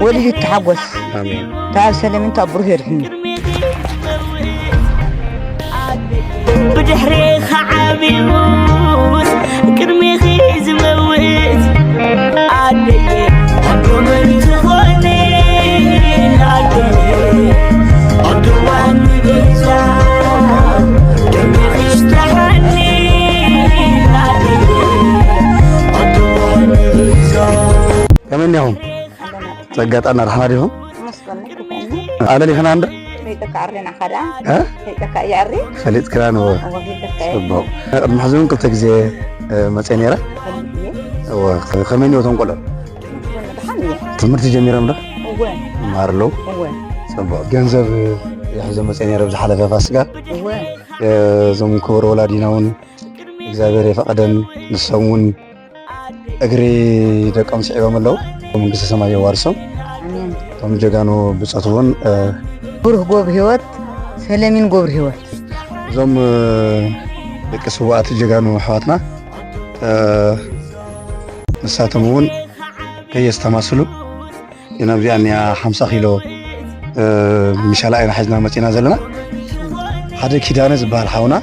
ወሊዱ ይተሓጎስ። ኣሜን። እታ ኣብ ሰለሚን እታ ብሩህ የድሕኑ። ብድሕሬኻ ዓብዩስ ቅድሜኺ ዝመውት ኣደየ ኣዶ መን ትኾኒ ኣደየ ኣዶ ዋኒ ቤዛ ቅድሜኺ ሽታሓኒ ኣደየ ኣዶ ዋኒ ቤዛ ከመይ እኒኹም? ጸጋ ጥዕና ደሓና ዲኹም? ኣለሊኽና እንዶ? ከይጠካ ዓሪ ንዓኻ ደኣ እ? ከይጠካ እየ ዓሪ ፈሊጥክና ንበ እወ ከይጠካ እየ ጽቡቕ። ቅድሚ ሕዚ እውን ክልተ ግዜ እ፣ መጽየ ነይረ። ፈልጥ እየ እወ፣ ከመይ እኒኦ እቶም ቆልዑ? እውን ደሓን እየ ትምህርቲ ጀሚሮም ዶ? እወ ይመሃር ኣለዉ? እወ ጽቡቕ። ገንዘብ እ፣ ይሕዞ መጽየ ነይረ ብዝሓለፈ ፋሲካ። እወ እ፣ እዞም ክቡር ወላዲና እውን እግዚኣብሔር የፈቐደን ንሶም እውን እግሪ ደቆም ስዒቦም ኣለዉ። መንግስተ ሰማይ የዋርሶም። ኣሜን እቶም ጀጋኑ ብጾት እውን እ፣ ብሩህ ጎብ ህይወት ሰለሚን ጎብር ህይወት እዞም እ፣ ደቂ ስውኣት ጀጋኑ ኣሕዋትና እ፣ ንሳቶም እውን ከየስተማስሉ ኢና። ኣብዚኣ እኒኣ ሓምሳ ኪሎ እ፣ ምሻላ ኢና ሒዝና መፂና ዘለና። ሓደ ኪዳነ ዝበሃል ሓውና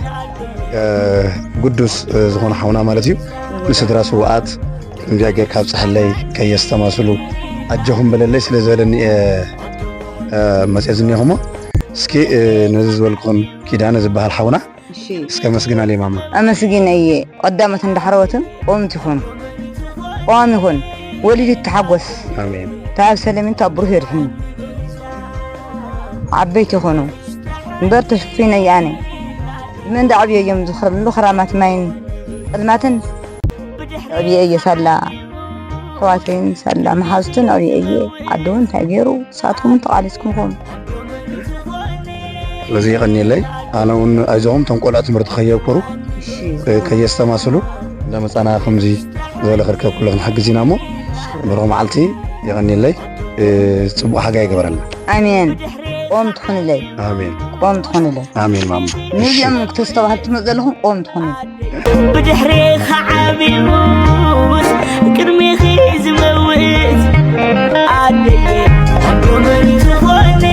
እ፣ ግዱስ እ፣ ዝኾነ ሓውና ማለት እዩ። ንስድራ ስውኣት ከምዚኣ ጌርካ ኣብፅሐለይ ከየስተማስሉ ኣጆኹም በለለይ ስለ ዝበለኒ እየ እ፣ መፅየ ዝኒኹሞ። እስኪ እ፣ ነዚ ዝበልኩኹም ኪዳነ ዝበሃል ሓውና እሺ እስከ መስግና ለይ ማማ። ኣመስጊነ እየ ቀዳሞትን ዳሕረዎትን ቆምቲ ይኾኑ። ቆም ይኹን ወሊዱ ይተሓጎስ። ኣሜን። እታ ኣብ ሰለሚን እታ ብሩህ የድሕኑ። ዓበይቲ ይኾኑ እምበር ተሽፊነ እየ ኣነ። ብመን ዳዕብዮ እዮም ዝኽርሉ ክራማት ማይን ጸልማትን ኣዕብየ እየ ሳላ ኣሕዋተይን ሳላ መሓዙትን ኣዕብየ እየ። ዓዲ እውን እንታይ ገይሩ ንሳትኩም እውን ተቓሊስኩም ኹም። ስለዚ የቐኒየለይ። ኣነ እውን ኣይዞኹም እቶም ቆልዑ ትምህርቲ ከየኩሩ ከየስተማስሉ እንዳመፃና ከምዚ ዝበለ ክርከብ ኩሎ ክንሕግዝ ኢና እሞ በረኹ መዓልቲ የቐኒየለይ። እ፣ ፅቡቕ ሓጋ ይገበረልና። ኣሜን። ቆም ትኹንለይ ኣሜን ቆም ትኹንለይ። ኣሜን ማማ። እሺ። ንዚኦም ክተስተባህል ትመፅ ዘለኹም ቆም ትኹንለይ። ብድሕሬኻ ዓብዩስ ቅድሜኺ ዝመውት ኣደየ ኣዶ መን ትኾኒ